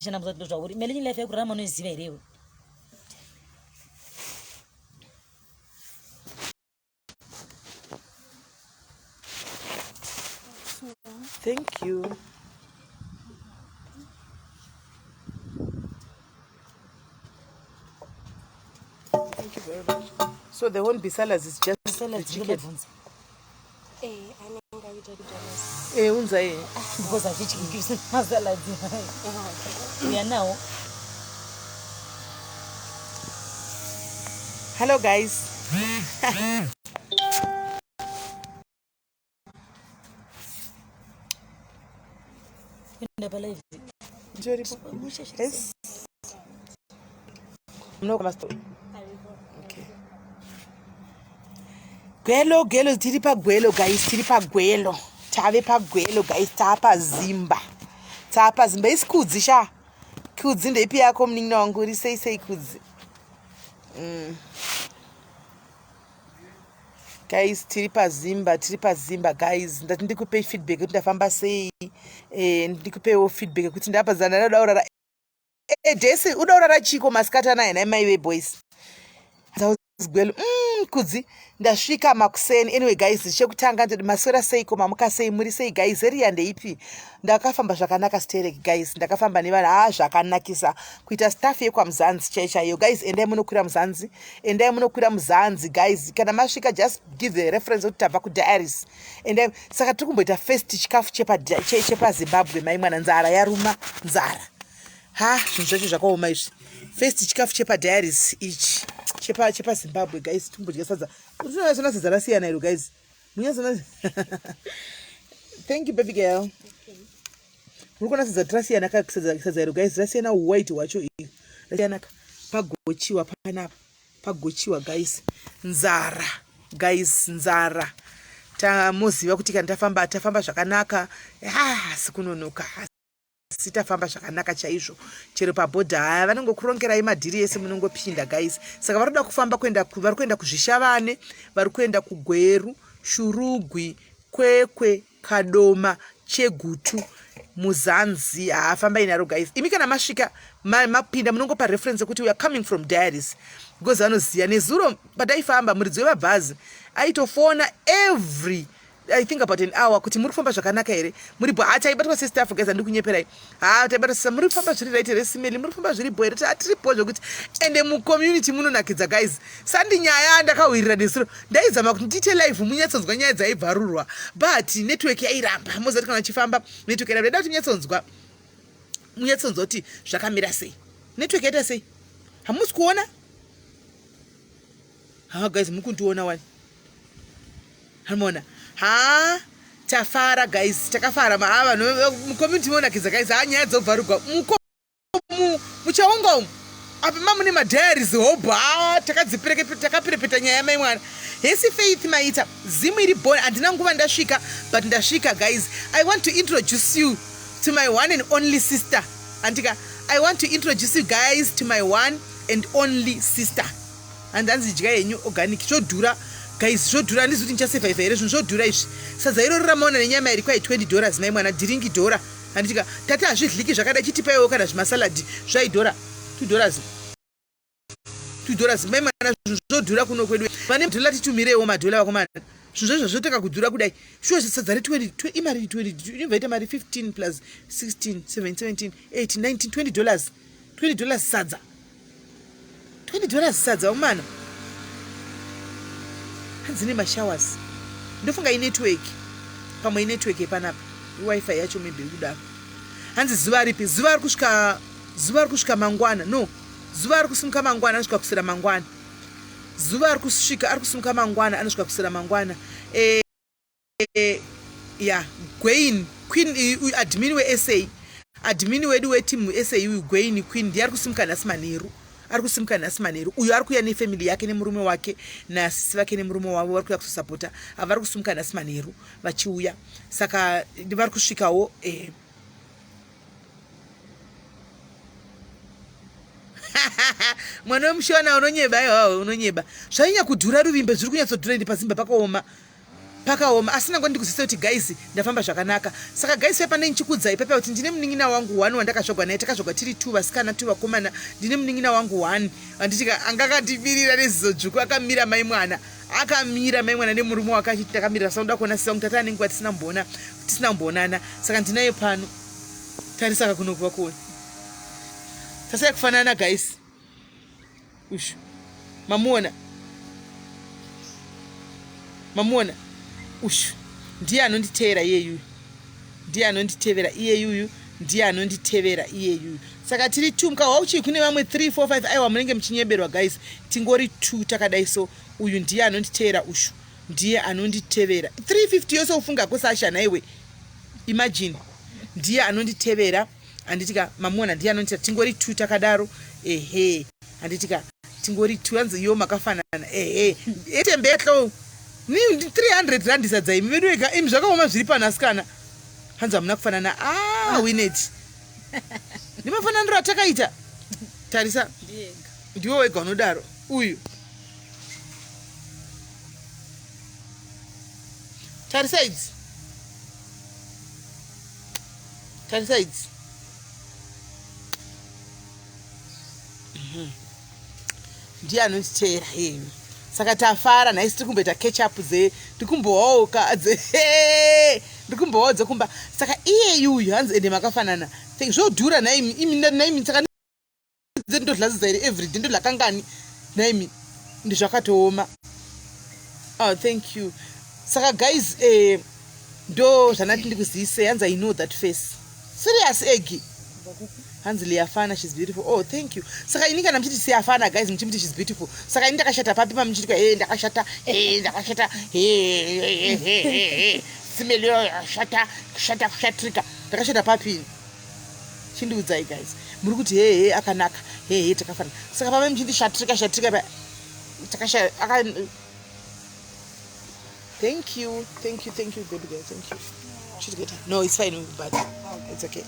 Shanda muzati ndozvauri. Melinyi life yekurarama unoiziva here iwe? Thank you. Thank you very much. So there won't be salads, it's just Salads the chicken. ndinobvunza. Eh, anenge aita kuita Eh, unza eh. Because hazvidyiki masalads. Uya nawo. Hello guys. Kuenda palive. Njoripo. Yes. No, master. Okay. Gwelo, gwelo, tiri pagwelo guys, tiri pagwelo. Tave pagwelo guys, taapazimba. Taapazimba isi kudzi sha. Kudzi ndeipi yako munin'ina wangu uri sei sei kudzi. Guys, tiri pazimba, tiri pazimba guys. Ndati ndikupei feedback kuti ndafamba sei. Eh, ndikupewo feedback yekuti ndapazana ndada kurara. Eh, Desi, uda kurara chiko masikati anaya nhai mai veboys. Gwelo kudzi ndasvika makuseni. Anyway guys, chekutanga ndoti maswera seiko, mamuka sei, muri sei guys? Eriya ndeipi? Ndakafamba zvakanaka sterek guys, ndakafamba nevanhu haa zvakanakisa kuita staff yekwaMuzanzi chai chaiyo guys. Endai munokwira Muzanzi, endai munokwira Muzanzi guys. Kana masvika just give the reference kuti tabva kudiaries. Endai. Saka tiri kumboita first chikafu chepaZimbabwe mai mwana, nzara yaruma nzara. Ha, zvinhu zvacho zvakaoma izvi. First chikafu chepadiaries ichi chepaZimbabwe guys, timbodya sadza. Unoona sadza rasiyana iro guys. Munyazona. Thank you baby girl. Muri kuona sadza rasiyana ka sadza iro guys, rasiyana white hwacho iri. Rasiyana ka pagochiwa panapa. Pagochiwa guys. Nzara guys, nzara. Tamoziva kuti kana tafamba tafamba zvakanaka, ah, asi kunonoka. Asi tafamba zvakanaka chaizvo chero pabhodha haya vanongokurongerai madhiri ese munongopinda guys. Saka vari kuda kufamba kuenda vari kuenda kuzvishavane, vari kuenda kugweru, shurugwi, kwekwe, kadoma, chegutu, muzanzi. Haafambai naro guys. Imi kana masvika mapinda munongopa reference yekuti we are coming from diaries because vanoziva. Nezuro pataifamba muridzi wemabhazi aitofona every I think about an hour kuti muri kufamba zvakanaka here, muri bo. Ha, taibatwa sestaff guys, handiri kunyeperai. Ha, taibatwa sestaff. Muri kufamba zviri right here simeli, muri kufamba zviri bo here? Tiri bo zvekuti ende mucommunity munonakidza guys. Sandi nyaya ndakahwirira nezuro, ndaizama kuti ndiite live munyatsonzwa nyaya dzaibvarurwa, but network yairamba. Mozati kana uchifamba network yairamba, ndaida kuti munyatsonzwa, munyatsonzwa kuti zvakamira sei, network yaita sei. Hamusi kuona? Ha guys, muri kundiona wani? Hamona. Ha, tafara guys, takafara. Ava mucommunity monakidza guys. Ha, nyaya dzobvarugwa muchaunga umu apa mamune madiaries hobho. Ha, takaperepeta nyaya yamai mwana. Hesi Faith maita zimu iri born. Handina nguva ndasvika, but ndasvika guys. I want to introduce you to my one and only sister. Andika, I want to introduce you guys to my one and only sister. Hanzi dya henyu organic. Zvodhura guys, zvodhura. Handizi kuti ndichasurvive here, zvinhu zvodhura izvi. Sadza iroro ramaona nenyama iri kwai $20 mai mwana, dhiringi dhora. Handitika tati hazvidliki zvakadai, chitipaiwo kana zvimasaladi zvaidhora $2, $2 mai mwana. Zvinhu zvodhura kuno kwedu. Vane madhola titumirewo madhola vakomana. Zvinhu zvacho zvotanga kudhura kudai. Shuwa sadza re20 imari 20 inobva ita mari 15 plus 16 7 17 8 19 $20, $20 sadza, $20 sadza umana. Hanzi nemashowers. Ndofunga inetwork, pamwe inetwork yepanapa, iwifi yacho maybe iri kudaro. Hanzi zuva ripi? Zuva ari kusvika, zuva ari kusvika mangwana. No, zuva ari kusimuka mangwana, anosvika kusera mangwana. Zuva ari kusvika, ari kusimuka mangwana, anosvika kusera mangwana. Ya, Gwain Queen, admin weSA, admin wedu weteam SA uyu Gwain Queen ndiye ari kusimuka nhasi manheru. Ari kusimuka nhasi manheru uyo, ari kuuya nefamily yake nemurume wake nasisi vake nemurume wavo. Vari kuuya kuzosapota. Vari kusimuka nhasi manheru vachiuya, saka vari kusvikawo. Mwana wemushona unonyeba, aiwa unonyeba. Zvainya kudhura ruvimbe, zviri kunyatsodhura. Ende pazimba pakaoma. Pakaoma asi nangwa ndikuzivisa kuti guys ndafamba zvakanaka. Saka guys pepa ndichikudzai pepa kuti ndine munin'ina wangu one wandakazvagwa naye takazvagwa tiri two vasikana two vakomana ndine munin'ina wangu one anditika anga akandibirira nezizo dzvuku akamira mai mwana akamira mai mwana nemurume wake achiti takamirira sauda kuona sisi vangu tata anenge tisina kumboona tisina kumboonana saka ndinaye pano tarisaka kuno kuva kuona tasai kufanana guys ushu mamuona mamuona ushu ndiye anonditeera iyeyuyu ndiye anonditevera iyeyuyu ndiye anonditevera iyeyuyu saka tiri two mukahwa uchii kune vamwe 3 4 5 aiwa munenge muchinyeberwa guys tingori two takadai so uyu ndiye anonditeera ushu ndiye anonditevera 350 yose ufunga kusasha nhaiwe imagine ndiye anonditevera handitika mamuona ndiye anonditevera tingori two takadaro ehe handitika tingori two hanzi iyo makafanana ehe etembetlo ni 300 rand sadza imi vedu ega imi zvakaoma zviri pano asikana hanzi hamuna kufanana ah winet nemafananiro atakaita tarisa ndiwe wega unodaro uyu tarisa idzi tarisa idzi mhm. Ndiye anonditeera yenyu saka tafara nhai tiri kumboita catch up dze ndiri kumbowawo ka dze ndiri kumbowawo dzekumba saka iye yuyu hanzi ende makafanana zvodhura nhaimi imi nhaimi saka ndodla zidza here everyday ndodla kangani nhaimi ndizvakatooma oh thank you saka guys eh, ndo zvanati ndikuzivise hanzi i know that face serious eggy hanzi liyafana shes beautiful oh thank you saka ini kana muchiti siyafana guys muchimuti shes beautiful saka ini ndakashata papi pamuchiti he ndakashata he ndakashata he simeliyo yakashata kushata kushatrika ndakashata papi ini chindiudzai guys muri kuti he he akanaka he he takafanana saka pame muchiti shatrika shatrika takasha aka Thank you, thank you, thank you, baby girl, thank you. Should get No, it's fine, but it's okay.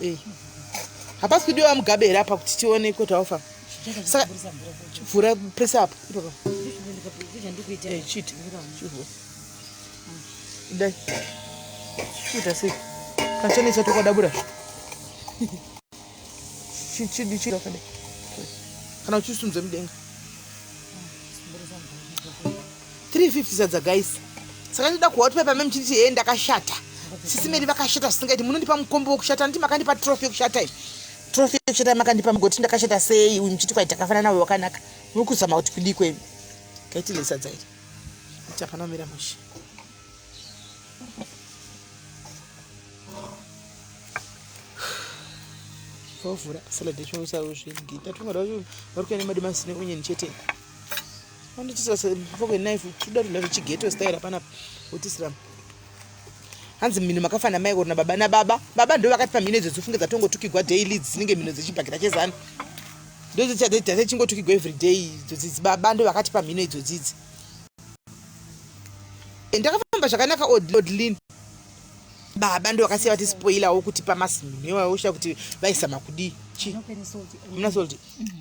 Eh. Hapasi kudiwa Mugabe here apa kuti tione kuti haufa. Saka vhura press up ipapa. Eh, chiti. Chivhura. Dai. Kuita sei? Kachanetsa tokwadabura. Chidi chidi wakadai. Kana uchisunza mudenga. 350 sadza guys saka ndinoda kuhwa kuti paipa memuchiti hee ndakashata sisi meri vakashata zvisingaiti munondipa mukombo wekushata nditi makandipa trophy yekushata iyi trophy yekushata makandipa mugoti ndakashata sei uyu muchiti kwai takafanana uyu wakanaka muri kuzama kuti kudii kwemi kaitile sadza iri kuti hapana kumira mushe vovhura salad yacho usazvidyi tatunga vari kuya nemadomasi neonion chete vandotisira fork and knife toda kudya zvechigeto style panapa votisira hanzi mhino makafana mai or nababa nababa baba ndo vakatipa mhino idzo dzofunge dzatongotukigwa daily dzinenge mhino dzechibhakira chezanu ndodzichadzachingotukigwa everyday idzodzidzi baba ndo vakatipa mhino idzodzidzi ndakafamba zvakanaka odlin baba ndo vakasiya vatispoilawo kuti pamazimhino iwayo woshaya kuti vaizama kudii chi muna salt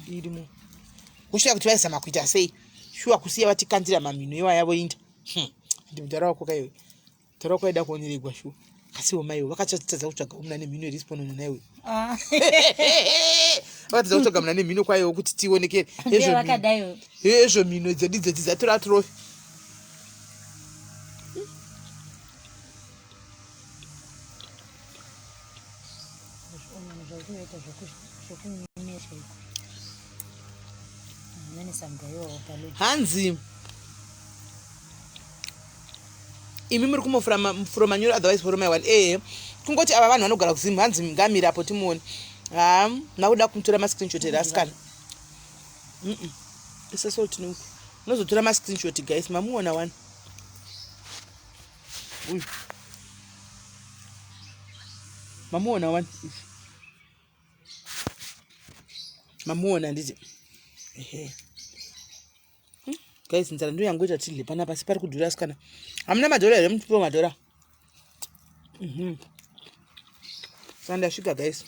irimo woshaya kuti vaizama kuita sei shuwa kusiya vatikanzira mamhino iwaya voinda hmm. ndimudhara wako kaiwe mudhara wako aida kuoneregwa shuwa kasiwo maiwe vakatadza kutsvaga muna nemhino irisponono naiwe ah. vakatadza kutsvaga muna nemhino kwayo kuti tionekere hezvo mhino dzedu idzodzi dzatora trophy Hanzi imi muri kumofura manyoro otherwise for my one ehe kungoti ava vanhu vanogara kuzimu hanzi ngamira apo timuone ha makuda kumutora mascreenshot here asikana isa salt neuku unozotora mascreenshot guys mamuona wani uyu mamuona wani mamuona handiti ehe hmm? Guys nzara ndiyo yangoita tidle panapa asi pari kudhura asikana hamuna madhora here mutipewo madhora mhm. Saka ndasvika guys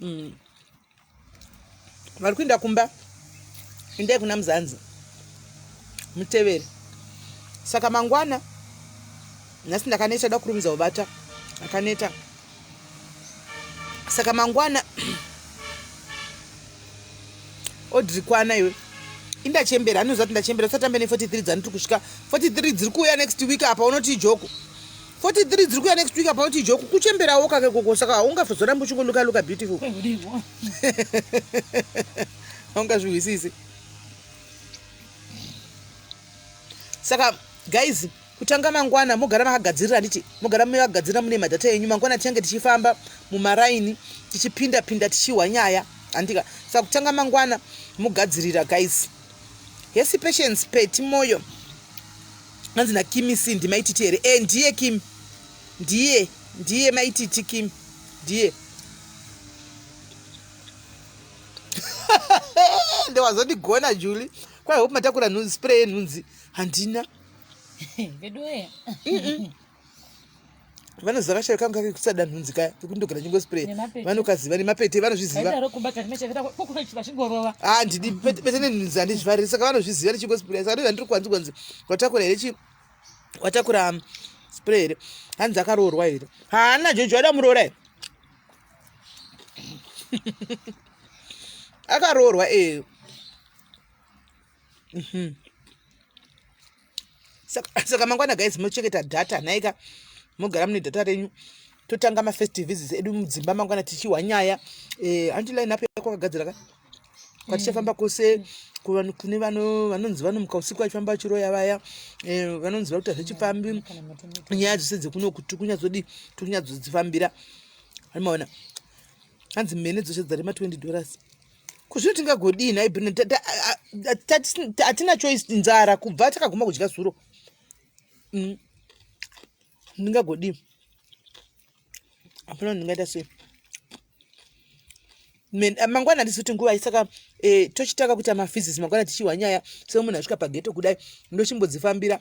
mm. Vari kuenda kumba endai kuna muzanzi mutevere. Saka mangwana nhasi ndakaneta da kurumidza kubata akaneta. Saka mangwana Audrey kwana iwe. Indachembera anoziva kuti ndachembera usatambe ne 43 dzandiri kusvika 43 dziri kuuya next week apa unoti ijoko 43 dziri kuuya next week apa unoti ijoko kuchemberawo kake koko saka haungafozoramba uchingoluka luka beautiful haungazvihwisisi saka guys kutanga mangwana mogara makagadzirira handiti mogara makagadzirira mune madhata enyu mangwana tichange tichifamba mumaraini tichipinda pinda tichihwa nyaya handika saka kutanga mangwana mogadzirira guys hesi patience peti moyo hanzi nakimi si ndimaititi here e ndiye kimi ndiye ndiye maititi kimi ndiye ndewazondigona juli kwai hope matakura nhunzi spray yenhunzi handina veduwe vanoziva kashavi kangu kake kusada nhunzi kaya kekundogara chingospray vanokaziva nemapete vanozviziva handidi pete nenhunzi handizvifariri saka vanozviziva nechingospray saka ndozvandiri kwanzi kwanzi watakura here chi watakura um, spray here hanzi akaroorwa here haana jojo ada muroora here akaroorwa ee mhm. Saka mangwana guys mochengeta data nhaika mogara mune data renyu totanga mafestivises edu mudzimba mangwana tichihwa nyaya eh, hanti line up yakwakagadzira ka kwatichafamba kwose kune vanonzi vanomuka usiku vachifamba vachiroya vaya eh, vanonzi vakuita zvechifambi nyaya dzose dzekuno kuti kunyatsodii tikunyatsodzifambira maona hanzi mhene dzose dzarema 20 dollars kuzvino tingagodii nhai Brenda hatina choice nzara kubva takaguma kudya zuro mm. ndingagodii hapana ndingaita sei mangwana handisi kuti nguva saka eh, tochitanga kuita mafizis mangwana tichihwa nyaya semunhu asvika pageto kudai ndochimbodzifambira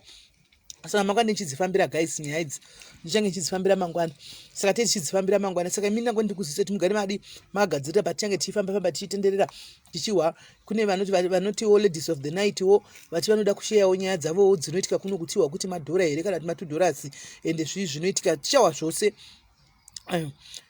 saka mangwana ndichidzifambira guys nyaya idzi ndichange ndichidzifambira mangwana saka tee tichidzifambira mangwana saka imi nango ndikuzivisa kuti mugare madi makagadzirira but tichange tichifamba famba tichitenderera tichihwa kune vanoti vanotiwo ladies of the night wo vati vanoda kusheyawo nyaya dzavowo dzinoitika kuno kutiwa kuti madhora here kana kuti matudhorasi ende zvii zvinoitika tichahwa zvose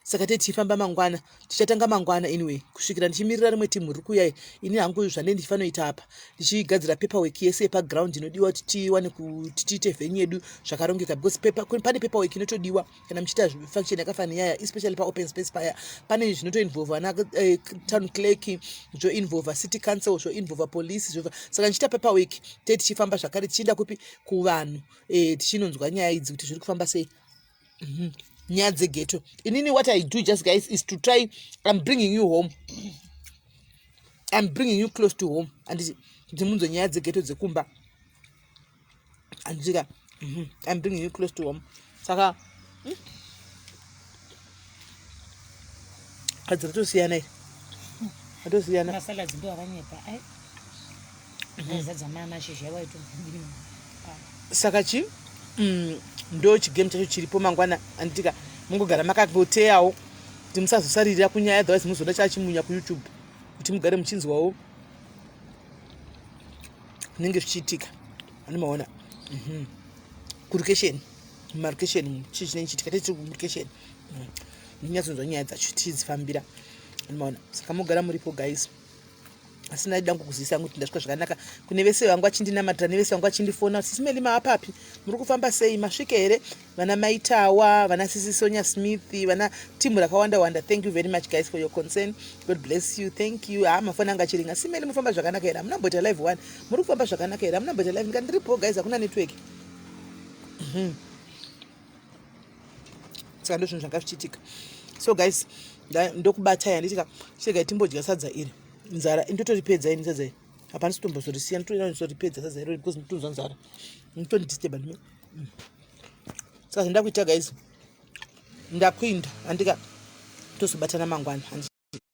Saka tee tichifamba mangwana tichatanga mangwana anyway kusvikira ndichimirira rimwe timu riri kuuya ini hangu zvandee ndichifanoita apa ndichigadzira paperwork yese yepaground inodiwa kuti tiwane kuti tiite venue yedu zvakarongeka because paper, pane paperwork inotodiwa kana muchiita function yakafanira yaya especially paopen space paya pane zvinotoinvolva ana eh, town clerk zvoinvolva city council zvoinvolva police zvo saka ndichiita paperwork tee tichifamba zvakare tichienda kupi kuvanhu eh, tichinonzwa nyaya idzi kuti zviri kufamba sei mhm. nyaya dzegeto inini what i do just guys is to try i'm bringing you home i'm bringing you close to home anditi kuti munzwe nyaya dzegeto dzekumba anditika mhm. i'm bringing you close to home saka hmm? hadzi ratosiyana iri ratosiyana masalads ndo avanyepa ai Saka chi mm, ndo chigame chacho chiripo mangwana anditika mungogara makagoteyawo kuti musazosaririra kunyaya otherwise muzoda chachimunya kuyoutube kuti mugare muchinzwawo zvinenge zvichiitika animaona mm -hmm. kurukesheni mumarukesheni chii chinenge chiitika tiri kumurukesheni mm. ndinyatsonzwa nyaya dzacho tichidzifambira animaona saka mogara muripo guys asi ndaida kukuzivisa kuti ndasvika zvakanaka kune vese vangu vachindinamatira nevese vangu vachindifona sisi meli maapapi muri kufamba sei masvike here vana maitawa vana sisi sonya smith vana timu rakawanda wanda thank you very much guys for your concern god bless you thank you haa mafoni anga achiringa simeli mufamba zvakanaka here hamuna mboita live one muri kufamba zvakanaka here hamuna mboita live ndika ndiripo guys hakuna network mhm. Saka ndozvinhu zvanga zvichiitika so guys ndokubatai handitika chiregai timbodya sadza iri nzara indotoripedza ini sadza iri hapana sitombozorisiya ndotorizoripedza sadza irori because ndotonzwa nzara ndotondisturba ndime mm. saka zvandakuita guys ndakuinda handika tozobatana mangwana handi.